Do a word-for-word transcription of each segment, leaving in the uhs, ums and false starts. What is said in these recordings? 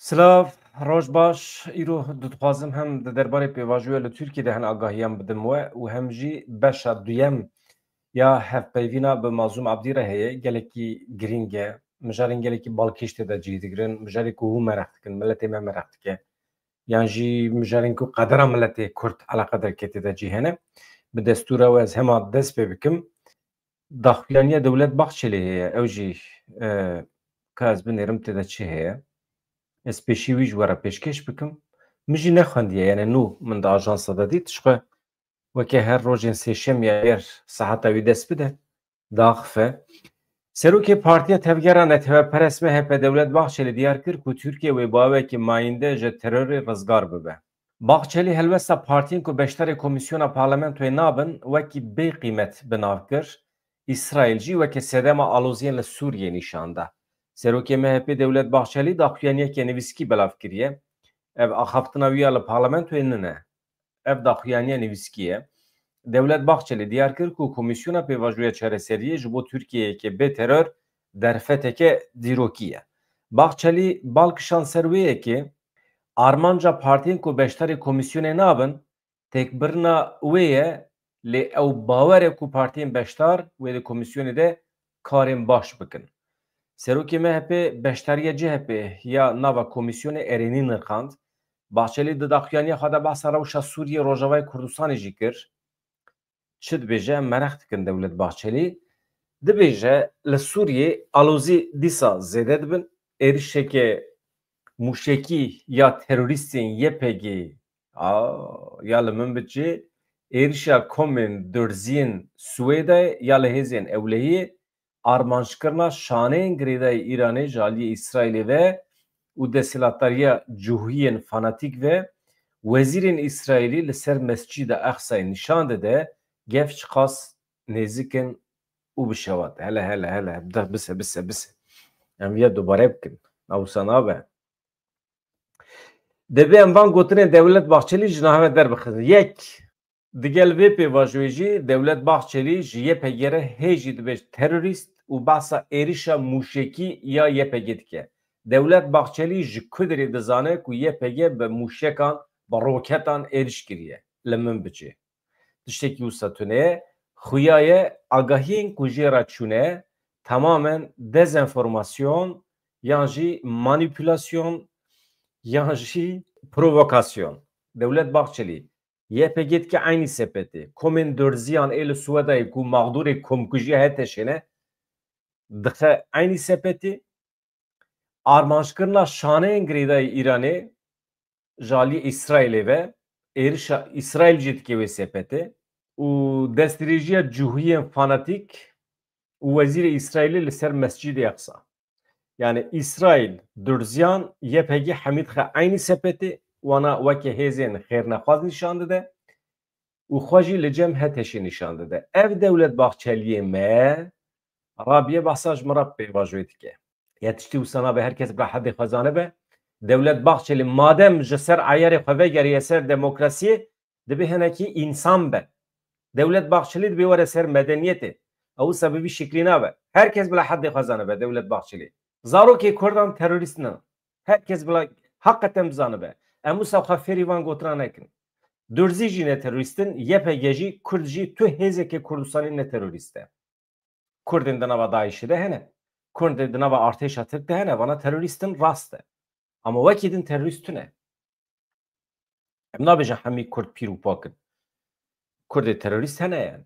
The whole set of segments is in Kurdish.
Silav, roj baş. Îro dixwazim hem di derbarê pêvajoya li Tirkiyê de hin agahiyan bidim we û hem jî beşa duyem ya hevpeyvîna bi Mazlûm Abdî re heye, gelekî girîng e. Mijarên gelekî balkêş tê de cih digirin. Mijarê ku hûn mereq dikin, miletê me mereq dike. Yan jî mijarên ku qedera miletê Kurd eleqedarkê tê de cih hene. Bi destûra we ez hema dest pê bikim. Daxuyaniya Dewlet Bahçelî heye. Ew jî, e, ka ez binêrim tê de çi heye. Ez pêşî wî ji we re pêşkêş bikim. Min jî nexwendiye, yani nû min di ajansa de dît. Ji xwe weke her rojên sêşemê ya yer sehata wî dest bide, daxife. Serokê Partiya Tevgera Neteweperest M H P Dewlet Bahçelî diyar kir ku Tirkiye wê bi awekî mayînde ji terorê rizgar bibe. Bahçelî helwesta partiyên ku beşdarê komîsyona parlamentoyê nabin wekî bêqîmet bi nav kir, Îsraîl jî weke sedema aloziyên li Sûriyê nîşan da. Serokê M H P Dewlet Bahçelî daxuyaniyeke nivîskî belav kiriye. Ev axaftina wî ya li parlamentoyê nine. Ev daxuyaniya nivîskî ye. Dewlet Bahçelî diyar kir ku Komîsyona Pêvajoya Çareseriyê ji bo Tirkiyeyeke bê teror derfeteke dîrokî ye. Bahçelî bal kişand ser wê yekê, armanca partiyên ku beşdarê komîsyonê nabin, têkbirina wê ye, lê ew bawer e ku partiyên beşdar wê di komîsyonê de karên baş bikin. Serokê M H P beşdariya C H P ya nava komîsyonê erênî nirxand. Bahçelî di daxuyaniya xwe de behsa rewşa Sûriyê, Rojavayê Kurdistanê jî kir. Çi dibêje, em mereq dikin Dewlet Bahçelî. Dibêje, li Sûriyê alozî dîsa zêde dibin. Êrişeke mûşekî ya terorîstên Y P G, a, ya li min biçê, êrişa komên durziyên Swêdayê ya li hêzên ewlehiyê, armanckirina şaneyên girêdayî Îranê ji aliyê Îsraîlê ve û desthilatdariya cihûyên fanatîk ve, wezîrên Îsraîlî li ser Mescîda Aqsayê nîşan dide, gef çiqas nêzik in û bi şewat. Hele, hele, hele, bide, bise, bise, bise. Em viya dubare bikin. Na wisa nabe. Divê em van gotinên Dewlet Bahçelî ji nava derbixin. Yek, digel vê pêvajoyê jî Dewlet Bahçelî ji Y P G re hê jî dibêje terorîst û behsa êrişa mûşekî ya Y P G dike. Dewlet Bahçelî ji ku dirê dizane ku Y P G bi mûşekan, bi roketan êriş kiriye. Li min biçê. Tiştekî wisa tune ye. Xuya ye agahiyên ku jê re çûne temamen dezenformasyon yan jî manîpulasyon yan jî provokasyon. Dewlet Bahçelî, Y P G dike eynî sepetê. Komên Durziyan ê li Swedayê ku mexdûrê komkujiya H T Ş'ê ne, dixe eynî sepetê. Armanckirina şaneyên girêdayî Îranê ji aliyê Îsraîlê ve, êrişa Îsraîl jî dike wê sepetê û destdirêjiya cihûyên fanatîk û wezîrê Îsraîlê li ser Mescîdê Aqsa. Yani Îsraîl, Durziyan, Y P G hemî dixe eynî sepetê, wana weke hêzên xêrnexwaz nîşan dide û xwe jî li cem H T Ş'ê nîşan dide. Ev Dewlet Bahçeliyê me rabiye behsa ji min re pêvajoyê dike. Ya tiştî wisa nabe, her kes bila hedê xwe zanibe. Dewlet Bahçelî madem ji ser eyarê xwe vegeriye ser demokrasiyê, dibê hinekî însan be. Dewlet Bahçelî dibê were ser medeniyetê. Ew wisa bi vî şiklî nabe. Her kes bila hedê xwe zanibe Dewlet Bahçelî. Zarokê Kurdan terorîst ne. Her kes bila heqeten bizanibe. Em wisa xwe fêrî van gotina nekin. Durzî jî ne terorîst in, Y P G jî, Kurd jî, tu hêzeke Kurdistanê ne terorîst e. Kurdên di nava DAIŞ'ê de hene. Kurdên di nava artêşa Tirk de hene. Vana terorîst in, rast e. Ama wekî din terorîst tune. Em nabêjin hemî Kurd pîr û pak in. Kurdê terorîst hene yani.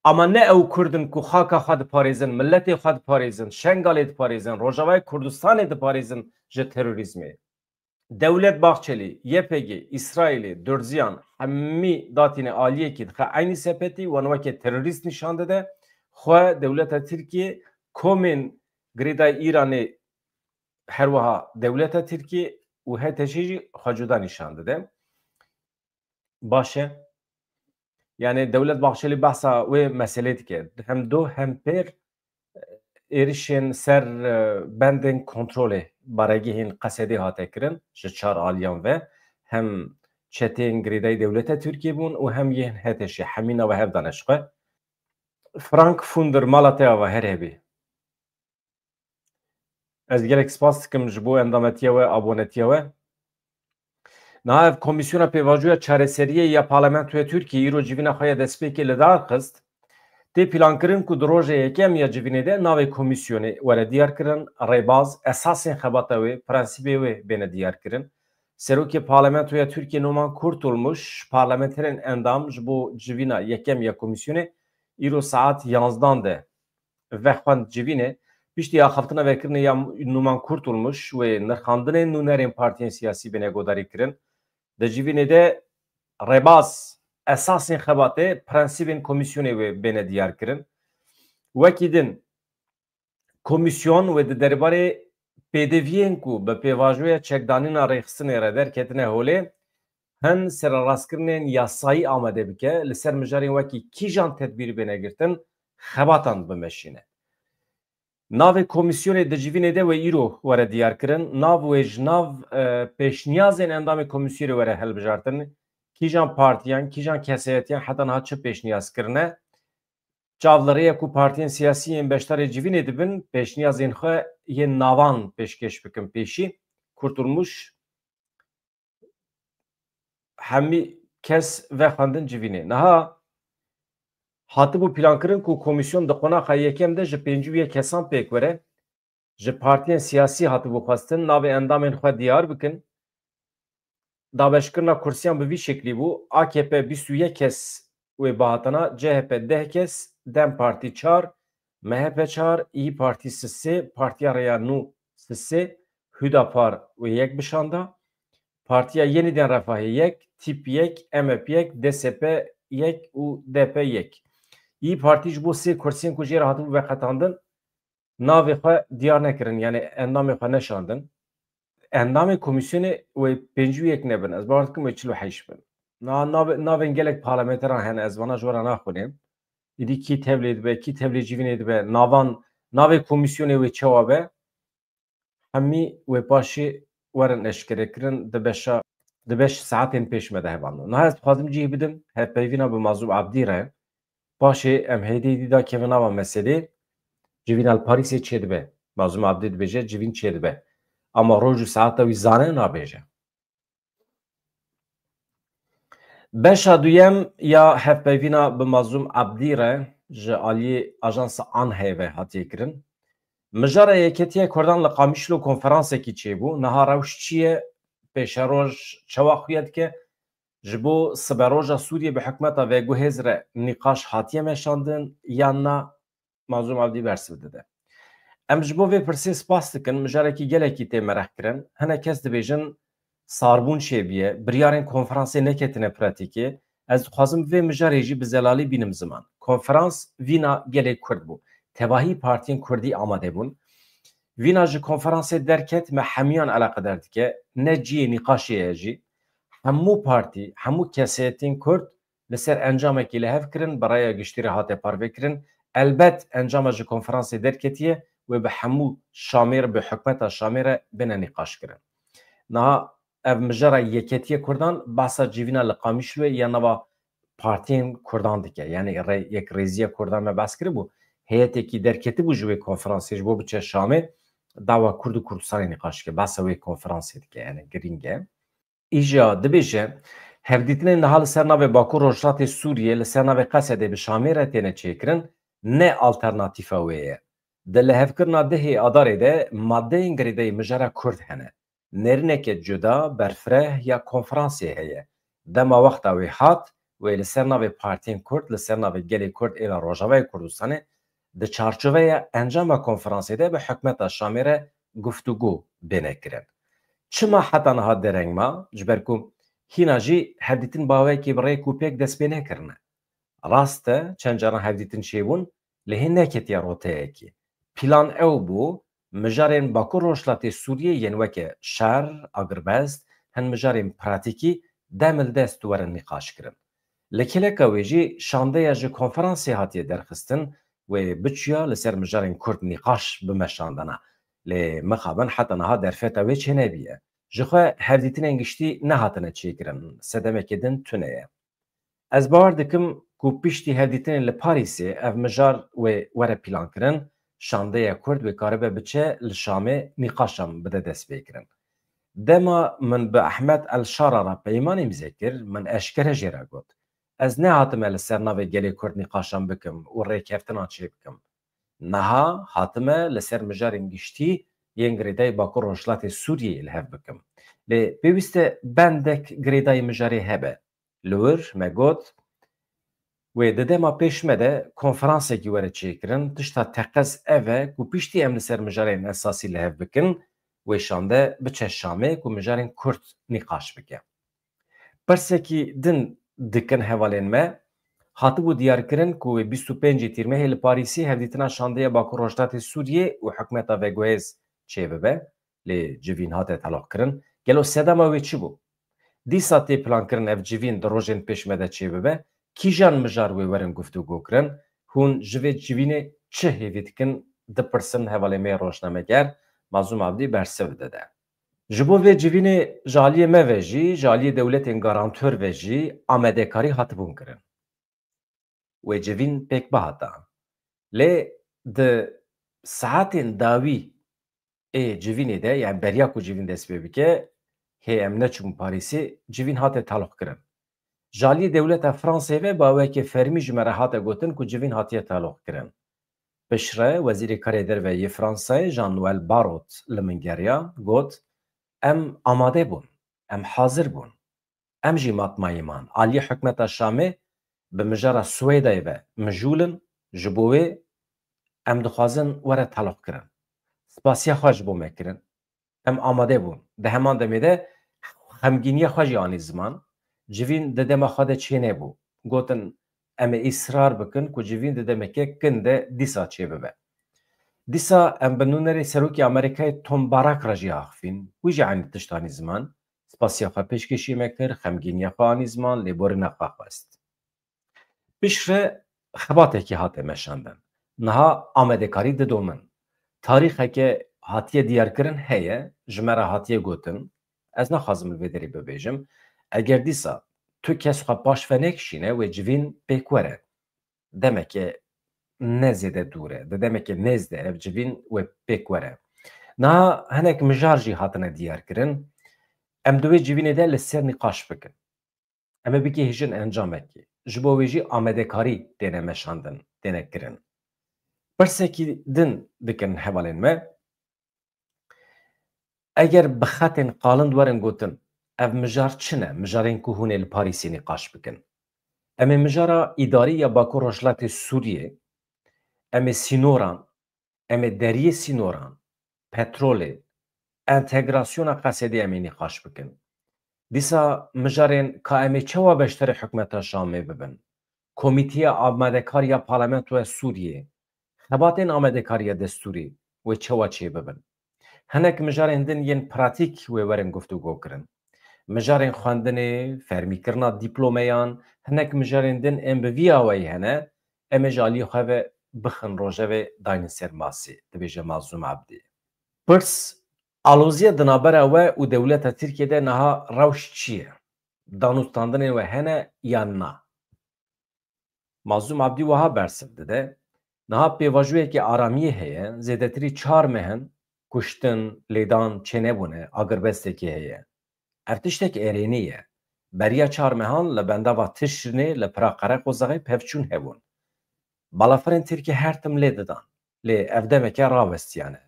Ama ne ew Kurd in ku xaka xwe diparêzin, miletê xwe diparêzin, Şengalê diparêzin, Rojavayê Kurdistanê diparêzin ji terorîzmê. Dewlet Bahçelî, Y P G, Îsraîlê, Durziyan hemî datîne aliyekî dixe eynî sepetî, wan weke terorîst nîşan dide. Xwe dewleta Tirkiyê, komên girêdayî Îranê, her wiha dewleta Tirkiyê û H T Ş jî xwe cuda nîşan dide. Baş e. Yani Dewlet Bahçelî behsa wê meselê dike. Hem do hem pêr êrişên ser, e, bendên kontrolê baregehên Qesedê hate kirin ji çar aliyan ve. Hem çeteyên girêdayî dewleta Tirkiyê bûn û hem yên H T Ş, hemî nava hev dane ji xwe. Frank Funder, mala te ava her hebî. Ez gelek spas dikim ji bo endametiya we, abonetiya we. Niha ev Komîsyona Pêvajoya Çareseriyê ya Parlamentoya Tirkiyê îro civîna xwe ya destpêkê li dar xist. Tê plankirin ku di roja yekem ya civînê de navê komîsyonê were diyarkirin, rêbaz, esasên xebata wê, prensîbê wê bêne diyarkirin. Serokê Parlamentoya Tirkiyê Numan Kurtulmuş, parlamenterên endam ji bo civîna yekem ya komîsyonê îro saet yanzdan de vexwend civînê. Piştî axaftina vekirinê ya Numan Kurtulmuş wê nirxandinên nûnerên partiyên siyasî bêne guhdarî kirin. Di civînê de rêbaz, esasên xebatê, prensîbên komîsyonê wê bêne diyar kirin. Wekî din, komîsyon wê di derbarê pêdiviyên ku bi pêvajoya çekdanîna rêxistinê re derketine holê, hin sererastkirinên yasayî amade bike, li ser mijarên wekî kîjan tedbîr bêne girtin, xebatan bimeşîne. Navê komîsyonê di civînê de wê îro were diyarkirin. Nav wê ji nav, e, pêşniyazên endamê komîsyonê were hilbijartin. Kîjan partiyan, kîjan kesayetiyan heta niha çi pêşniyaz kirine? Çav li rê ye ku partiyên siyasî yên beşdarê civînê dibin, pêşniyazên xwe yên navan pêşkêş bikin pêşî. Kurtulmuş hemî kes vexwendin civînê. Niha hatibû plankirin ku komîsyon di qonaxa yekem de ji pêncî û yek kesan pêk were. Ji partiyên siyasî hatibû xwestin navê endamên xwe diyar bikin. Dabeşkirina kursiyan bi vî şeklî bû: A K P bîst û yek kes wê bihatana, C H P deh kes, DEM Partî çar, M H P çar, İYİ Parti sisê, Partiya Rêya Nû sisê, Hüdapar wê yek bişanda, Partiya Yeniden Refahê yek, TÎP yek, M H P yek, D S P yek û D P yek. İYİ Parti ji bo sê kursiyên ku jê re hatibû veqetandin, navê xwe diyar nekirin, yanî endamê xwe neşandin. Endamê komîsyonê wê pêncî û yek nebin, ez bawer dikim wê çil û heşt bin. Na, navê, navên gelek parlamenteran hene, ez vana ji we re naxwînim. Îdî kî tevlê dibe, kî tevlê civînê dibe, navan, navê komîsyonê wê çawa be, hemî wê paşê werin eşkerekirin di beşa, di beş saetên pêş me de hevalno. Niha ez dixwazim cih bidim hevpeyvîna bi Mazlûm Abdî re. Paşê em hêdî hêdî dakevin nava meselê, civîna li Parîsê çêdibe. Mazlûm Abdî dibêje civîn çêdibe. Ama roj û saeta wî zane nabêje. Beşa duyem ya hevpeyvîna bi Mazlûm Abdî re ji aliyê ajansa Anheyê ve hatiye kirin. Mijara Yeketiya Kurdan li Qamişlo konferansekî çêbû. Niha rewş çi ye? Pêşeroj çawa xuya dike? Ji bo siberoja Sûriyê bi hikûmeta veguhêz re nîqaş hatiye meşandin yan na? Mazlûm Abdî bersiv dide. Em ji bo vê pirsê spas dikin, mijarekî gelekî tê merexkirin. Hinek kes dibêjin sarbûn çêbûye, biryarên konferansê neketine pratîkê. Ez dixwazim vê mijarê jî bi zelalî bînim ziman. Konferans vîna gelê Kurd bû. Tevahî partiyên Kurdî amade bûn. Vîna ji konferansê derket me hemiyan eleqedar dike. Ne cihê nîqaşê ye jî. Hemû partî, hemû kesayetên Kurd li ser encamekî li hev kirin, bi raya giştî re hate parvekirin. Elbet encama ji konferansê derketiye wê bi hemû Şamê re, bi hikûmeta Şamê re bêne nîqaş kirin. Niha ev mijara yeketiye Kurdan behsa civîna li Qamişloyê ya nava partiyên Kurdan dike. Yanî rê-, yekrêziya Kurdan me behs kiribû. Heyetekî derketibû ji wê konferansê ji bo biçe Şamê, dawa Kurd û Kurdistanê nîqaş dike. Behsa wê konferansê dike, yanî girîng e. Îja dibêje, hevdîtinên niha li ser navê Bakur Rojhilatê Sûriyê, li ser navê Qesedê bi Şamê re têne çêkirin, ne alternatîfa wê ye. Di lihevkirina dehê Adarê de madeyên girêdayî mijara Kurd hene. Nêrîneke cuda, berfireh ya konferansê heye. Dema wexta wê hat, wê li ser navê partiyên Kurd, li ser navê gelê Kurd ê li Rojavayê Kurdistanê di çarçoveya encama konferansê de bi hikûmeta Şamê re guftûgû bêne kirin. Çima heta niha dereng ma? Ji ber ku hîna jî hevdîtin bi awayekî bi rêk û pêk dest pê nekirine. Rast e, çend caran hevdîtin çêbûn, lê hê neketiye roteyekê. Plan ew bû, mijarên Bakur Rojhilatê Sûriyê yên weke şer, agirbest, hin mijarên pratîkî dem li dest werin nîqaş kirin. Li kêleka wê jî şandeya ji konferansê hatiye derxistin, wê biçûya li ser mijarên Kurd nîqaş bimeşandana. Lê mixabin heta niha derfeta wê çênebûye. Jixwe hevdîtinên giştî nehatine çêkirin, sedemeke din tune ye. Ez bawer dikim ku piştî hevdîtinên li Parîsê ev mijar wê were plankirin, şandeya Kurd wê karibe biçe li Şamê nîqaşan bide destpêkirin. Dema min bi Ehmed El Şara re peymanê îmze kir, min eşkere jê re got, ez nehatime li ser navê gelê Kurd nîqaşan bikim û rêkeftinan çêbikim. Niha hatime li ser mijarên giştî yên girêdayî Bakur Rojhilatê Sûriyeyê li hev bikim. Lê pêwîst e bendek girêdayî mijarê hebe. Li wir me got, wê di dema pêş me de konferansekî were çêkirin, tişta teqez ev e ku piştî em li ser mijarên esasî li hev bikin, wê şande biçe Şamê ku mijarên Kurd nîqaş bike. Pirsekî din dikin hevalên me, hatibû diyarkirin ku wê bîst û pêncê Tîrmehê li Parîsê hevdîtina şandeya Bakur Rojhilatê Sûriyê û hikûmeta veguhêz çêbibe, lê civîn hate taloqkirin. Gelo sedema wê çi bû? Dîsa tê plankirin ev civîn di rojên pêş me de çêbibe, kîjan mijar wê werin guftûgokirin? Hûn ji vê civînê çi hêvî dikin, dipirsin hevalê me yê rojnameger Mazlûm Abdî bersiv dide. Ji bo vê civînê ji aliyê me ve jî, ji aliyê dewletên garantor ve jî amadekarî hatibûn kirin. Wê civîn pêk bihata. Lê di saetên dawî ê civînê de, yani beriya ku civîn dest pê bike, hê em neçûbûn Parîsê, civîn hate taloqkirin. Ji aliyê dewleta Fransê ve bi awayekê fermî ji me re hate gotin ku civîn hatiye taloqkirin. Piştre Wezîrê Karê Derve yê Fransayê Jean-Noël Barrot li min geriya, got, em amade bûn, em hazir bûn. Em jî matmayî man. Aliyê hikûmeta Şamê bi mijara Swêdayê ve mijûl in, ji bo wê em dixwazin were taloqkirin. Spasiya xwe ji bo me kirin. Em amade bûn. Di heman demê de xemgîniya xwe jî anî ziman. Civîn di dema xwe de çênebû. Gotin, em ê îsrar bikin ku civîn di demeke kin de dîsa çêbibe. Dîsa em bi nûnerê Serokê Amerîkayê Tom Barak re jî axifîn. Wî jî eynî tişt anî ziman. Spasiya xwe pêşkêşî me kir, xemgîniya xwe anî ziman, lêborîna xwe xwest. Piştre xebatekî hate meşandin. Niha amadekarî didomin. Tarîxeke hatiye diyarkirin heye, ji me re hatiye gotin. Ez naxwazim li vê derê bibêjim. Eger dîsa tu kes xwe paş venekişîne, wê civîn pêk were. Demeke ne zêde dûr e. Di demeke nêz de ev civîn wê pêk were. Niha hinek mijar jî hatine diyarkirin. Em di wê civînê de li ser nîqaş bikin. Em ê bigihêjin encamekê. Ji bo wê jî amadekarî têne meşandin, têne kirin. Pirsekî din dikin hevalên me. Eger bi xetên qalind werin gotin, ev mijar çi ne? Mijarên ku hûn ê li Parîsê nîqaş bikin. Em ê mijara îdarî ya Bakur Rojhilatê Sûriyê, em ê sînoran, em ê deriyê sînoran, petrolê, entegrasyona Qesedê em ê nîqaş bikin. Dîsa mijarên ka em ê çawa beşdarê hikûmeta Şamê bibin? Komîteya Amadekariya Parlamentoya Sûriyê, xebatên amadekariya destûrî wê çawa çêbibin? Hinek mijarên din yên pratîk wê werin guftûgo kirin. Mijarên xwendinê, fermîkirina dîplomeyan, hinek mijarên din ên bi vî awayî hene, em ê ji aliyê xwe ve bixin rojevê daynin ser masê, dibêje Mazlûm Ebdî. Pirs, aloziya di navbera we û dewleta Tirkiyê de niha rewş çi ye? Danûstandinên we hene yan na? Mazlûm Ebdî wiha bersiv dide, niha pêvajoyeke aramiyê heye, zêdetirî çar meh in kuştin, lêdan çênebûne, agirbestekê heye. Ev tiştek erênî ye. Beriya çar mehan li bendava Tişrînê li pira Qereqozaxê pevçûn hebûn. Balafirên Tirkî her tim lê didan. Lê ev demeke rawestiyane.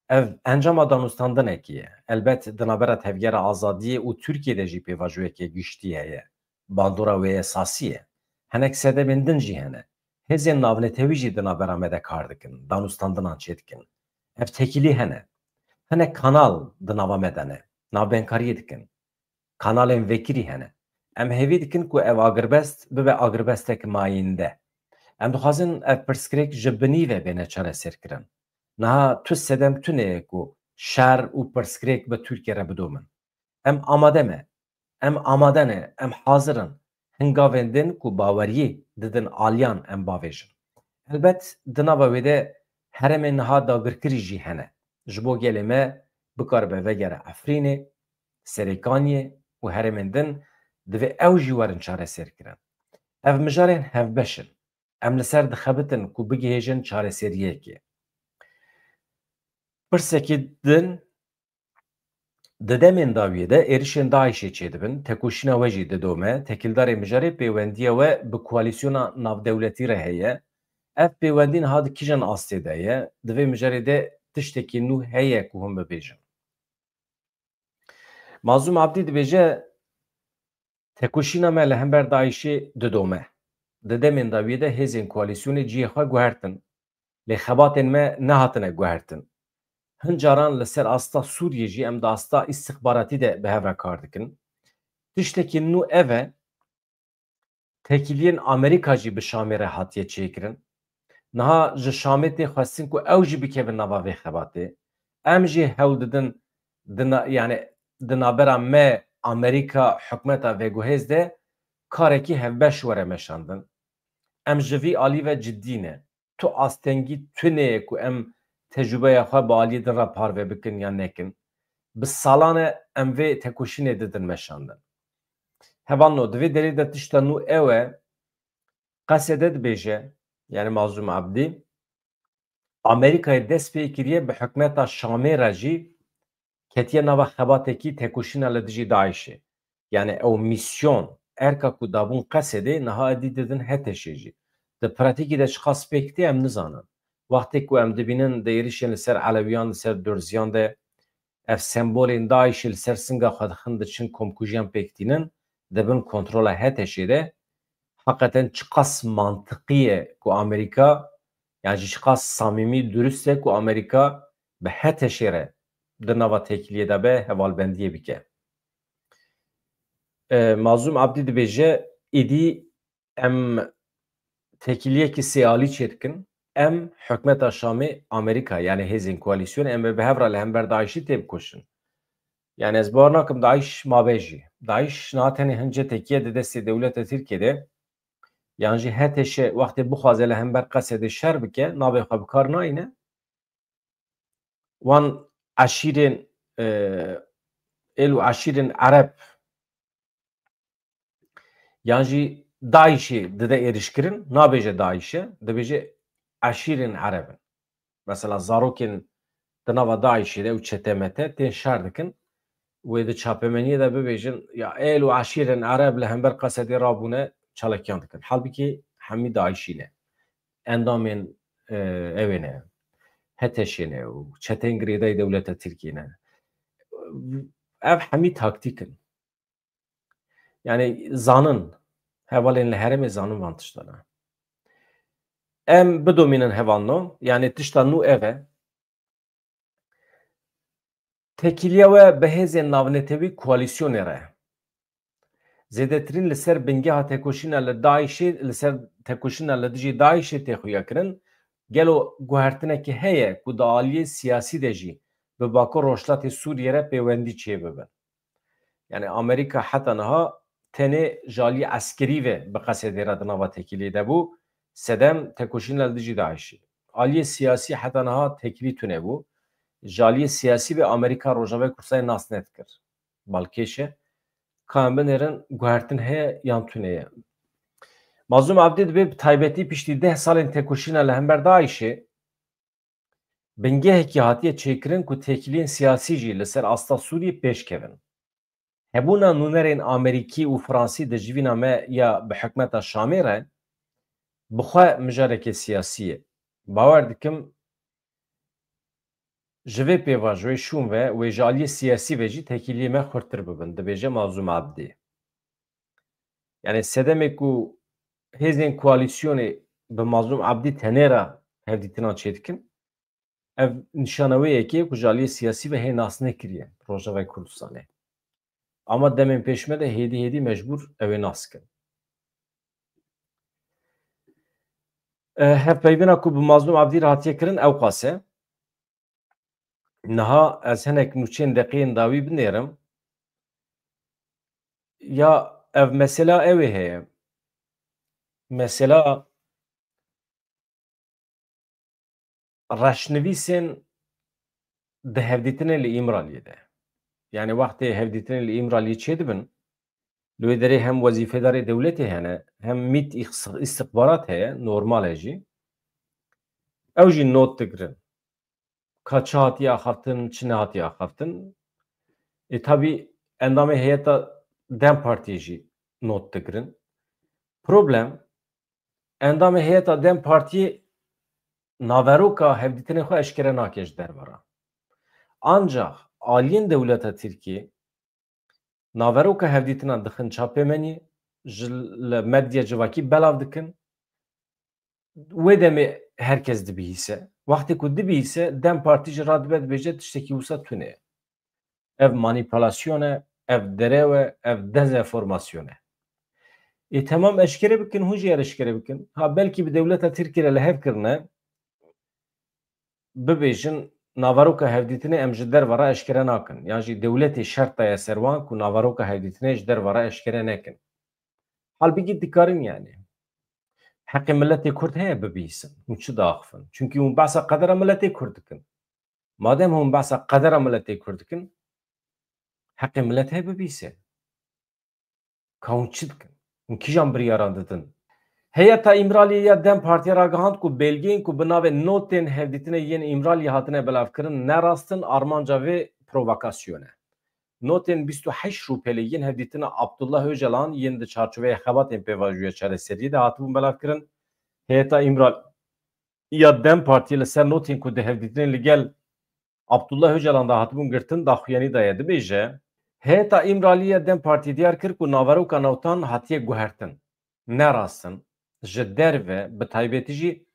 Ev encama danûstandinekî ye. Elbet di navbera Tevgera Azadiyê û Tirkiyê de jî pêvajoyeke giştî heye. Bandora wê esasî ye. Hinek sedemên din jî hene. Hêzên navnetewî jî di navbera me de kar dikin, danûstandinan çêdikin. Ev tekîlî hene. Hinek kanal di nava me de ne. Navbenkariyê dikin. Kanalên vekirî hene. Em hêvî dikin ku ev agirbest bibe agirbestek mayînde. Em dixwazin ev pirsgirêk ji binî ve bêne çareserkirin. Niha tu sedem tune ye ku şer û pirsgirêk bi Tirkiye re bidomin. Em amade me. Em amade ne. Em hazir in. Hin gavên din ku baweriyê didin aliyan em bavêjin. Elbet di nava wê de herêmên niha dagirkirî jî hene. Ji bo gelê me bikaribe vegere Efrînê, Serêkaniyê û herêmên din divê ew jî werin çareserkirin. Ev mijarên hevbeş in. Em li ser dixebitin ku bigihêjin çareseriyekê. Pirsekî din, di demên dawiyê de êrişên DAIŞê çêdibin, tekoşîna we jî didome, tekildarê mijarê pêwendiya we bi koalîsyona navdewletî re heye. Ev pêwendî niha di kîjan astê de ye? Di vê mijarê de tiştekî nû heye ku hûn bibêjin? Mazlûm Abdî dibêje, tekoşîna me li hember DAIŞê didome. Di demên dawiyê de hêzên koalîsyonê cihê xwe guhertin. Lê xebatên me nehatine guhertin. Hin caran li ser asta Sûriyê jî em di asta îstixbaratî de bi hev re kar dikin. Tiştekî nû ev e, têkiliyên Amerîka jî bi Şamê re hatiye çêkirin. Niha ji Şamê tê xwestin ku ew jî bikevin nava vê xebatê. Em jî hewl didin di na-, yani di navbera me, Amerîka, hikûmeta veguhêz de karekî hevbeş were meşandin. Em ji vî alî ve cidî ne. Tu astengî tune ye ku em tecrûbeya xwe bi aliyê din re parve bikin yan nekin. Bi salan e em vê tekoşînê didin meşandin. Hevalno, di vê derê de tişta nû ew e, Qesede dibêje, yani Mazlûm Abdî, Amerîkayê dest pê kiriye bi hikûmeta Şamê re jî ketiye nava xebatekî tekoşîna li dijî DAIŞê. Yani ew mîsyon, erka ku dabûn Qesedê, niha êdî didin HTŞê jî. Di pratîkî de çiqas pêk tê em nizanin. Wextê ku em dibînin di êrişên li ser Elewiyan, li ser Durziyan de ev sembolên DAIŞê li ser singa xwe dixin, diçin komkujiyan pêk tînin, dibin kontrola HTŞê de. Heqeten çiqas mantiqî ye ku Amerîka, yan jî çiqas samîmî, durust e ku Amerîka bi HTŞê re di nava têkiliyê de be, hevalbendiyê bike. E, Mazlûm Abdî dibêje, êdî em têkiliyekî sêalî çêdikin. Em hikûmeta Şamê, Amerîka, yani hêzên koalîsyonê, em ê bi hev re li hember DAIŞî têbikoşin. Yani ez bawer nakim DAIŞ mabe jî. DAIŞ niha tenê hin cetekî ye di destê dewleta Tirkiyê de. Yan jî HTŞ wextê bixwaze li hember Qesedê şer bike, navê xwe bi kar nayîne. Wan eşîrên, e, êl û eşîrên Ereb yan jî DAIŞê dide êrişkirin, nabêje DAIŞ e, dibêje eşîrên Ereb in. Mesela zarokên di nava DAIŞê de û çete mete tên şer dikin, wê di çapemeniyê de bibêjin, ya êl û eşîrên Ereb li hember Qesedê rabûne, çalakiyan dikin. Halbikî hemî DAIŞî ne. Endamên, e, ewê ne. HTŞê ne û çeteyên girêdayî dewleta Tirkiyê ne. Ev hemî taktîk in. Yani zanin, hevalên li herêmê zanin van tiştan e. Em bidomînin hevalno, yani tişta nû ev e. Têkiliya we bi hêzên navnetewî koalîsyonê re. Zêdetirîn li ser bingeha tekoşîna li DAIŞê, li ser tekoşîna li dijî DAIŞê tê xuyakirin. Gelo guhertinekê heye ku di aliyê siyasî de jî bi Bakur Rojhilatê Sûriyê re pêwendî çêbibin? Yani Amerîka heta niha tenê ji aliyê eskerî ve bi Qesedê re di nava têkiliyê de bû. Sedem tekoşîna li dijî DAIŞê. Aliyê siyasî heta niha têkilî tune bû. Ji aliyê siyasî ve Amerîka Rojavayê Kurdistanê nas nedikir. Balkêş e. Ka em binêrin, guhertin heye yan tune ye? Mazlûm Abdî dibê bi taybetî piştî deh salên tekoşîna li hember DAIŞê, bingehekî hatiye çêkirin ku têkiliyên siyasî jî li ser asta Sûriyê pêş kevin. Hebûna nûnerên Amerîkî û Fransî di civîna me ya bi hikûmeta Şamê re bi xwe mijareke siyasî ye. Bawer dikim ji vê pêvajoyê şûn ve wê ji aliyê siyasî ve jî têkiliyê me xurttir bibin, dibêje Mazlûm Abdî. Yani sedemê ku hêzên koalîsyonê bi Mazlûm Abdî tenê re hevdîtinan çêdikin, ev nîşana wê yekê ku ji aliyê siyasî ve hê nas nekiriye Rojavayê Kurdistanê. Ama demên pêş me de hêdî hêdî mecbûr ew ê nas kin. E, hevpeyvîna ku bi Mazlûm Abdî re hatiye kirin ewqas e. Niha ez hinek nûçeyên deqeyên dawî binêrim. Ya ev mesela ew ê heye. Mesela reşnivîsên di hevdîtinê li Îmraliyê de. Yani wextê hevdîtinê li Îmraliyê çêdibin, li wê derê hem wezîfedarê dewletê hene, hem mît îx-, îstixbarat heye, normal e jî. Ew jî not digirin. ka çi hatiye axaftin, çi nehatiye axaftin. Ê tabî endamê heyeta DEM Partiyê jî not digirin. Problem, endamê heyeta DEM Partiyê naveroka hevdîtinê xwe eşkere nake ji derve re. Ancax aliyên dewleta Tirkiyê naveroka hevdîtina dixin çapemeniyê, ji li medya civakî belav dikin. Wê demê her kes dibihîse. Wextê ku dibihîse, DEM Partî jî radibe dibêje tiştekî wisa tune ye. Ev manîpulasyon e, ev derew e, ev dezenformasyon e. Ê temam eşkere bikin, hûn jî yer eşkere bikin. Ha, belkî bi dewleta Tirkiyê re li hev kirine, bibêjin naveroka hevdîtinê em ji derve re eşkere nakin. Yan jî dewletê şert daye ser wan ku naveroka hevdîtinê ji derve re eşkere nekin. Halbikî dikarin yani. Heqê miletê Kurd heye bibihîsin. Hûn çi diaxifin? Çunkî hûn behsa qedera miletê Kurd dikin. Madem hûn behsa qedera miletê Kurd dikin, heqê milet heye bibihîse. Ka hûn çi dikin? Hûn kîjan biryaran didin? Heyeta Îmraliyê ya DEM Partiyê ragihand ku belgeyên ku bi navê notên hevdîtinê yên Îmraliyê hatine belavkirin ne rast in, armanca vê provokasyon e. Notên bîst û heşt Rûpelê yên hevdîtina Abdullah Ocalan yên di çarçoveya xebatên pêvajoya çareseriyê de hatibûn belavkirin. Heyeta Îmraliyê ya DEM Partiyê li ser notên ku di hevdîtinê li gel Abdullah Ocalan de hatibûn girtin, daxuyanî daye. Dibêje, Heyeta Îmraliyê ya DEM Partiyê diyar kir ku naveroka notan hatiye guhertin. Ne rast in. Ji derve, bi taybetî jî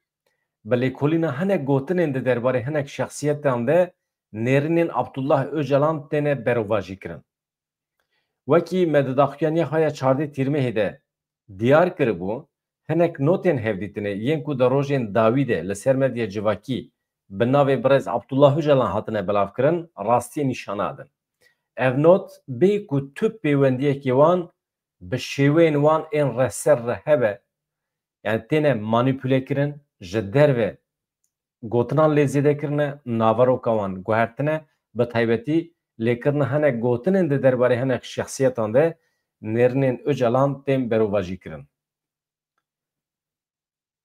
bi lêkolîna hinek gotinên di derbarê hinek şexsiyetan de nêrînên Abdullah Ocalan têne berovajîkirin. Wekî me di daxuyaniya xwe ya çardeh Tîrmehê de diyar kiribû, hinek notên hevdîtinê yên ku di rojên dawî de li ser medya civakî bi navê birêz Abdullah Ocalan hatine belavkirin, rastiyê nîşan nadin. Ev not bê ku tu pêwendiyekê wan bi şêweyên wan ên reser re hebe, yani têne manîpule kirin, ji derve gotinan lê zêde kirine, naveroka wan guhertine, bi taybetî lêkirina hinek gotinên di derbarê hinek şexsiyetan de nêrînên Ocalan tên berovajî kirin.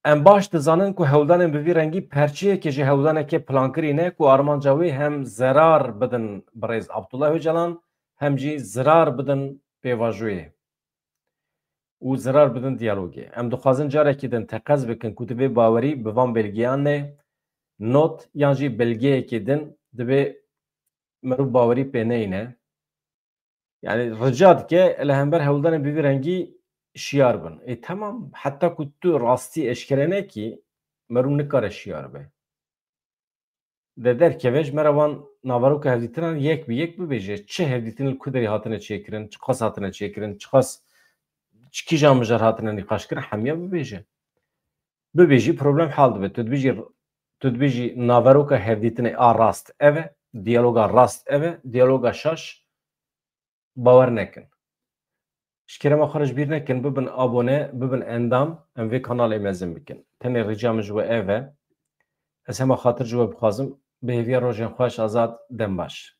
Em baş dizanin ku hewldanên bi vî rengî perçeyekê ji hewldanekê plankirî ne ku armanca wê hem zerar bidin birêz Abdullah Ocalan, hem jî zirar bidin pêvajoyê û zirar bidin diyalogê. Em dixwazin carekî din teqez bikin ku divê bawerî bi van belgeyan ne, not yan jî belgeyekê din divê meriv bawerî pê neyne. Yani rica dike li hember hewldanên bi vî rengî şiyar bin. Ê temam, heta ku tu rastî eşkere nekî, meriv nikare şiyar be. De derkeve ji me re wan naveroka hevdîtinan yek bi yek bibêje. Çi hevdîtin li ku derê hatine çêkirin, çiqas hatine çêkirin, çiqas çi kîjan mijar hatine nîqaşkirin, hemiya bibêje. Bibêjî problem hal dibe. Tu dibêjî, tu dibêjî naveroka hevdîtinê a rast ev e, diyaloga rast ev e, diyaloga şaş bawer nekin. Ji kerema xwe re ji bîr nekin, bibin abone, bibin endam, em vê kanalê mezin bikin. Tenê rica min ji we ev e. Ez hema xatir ji we bixwazim, bi hêviya rojên xweş, azad, dem baş.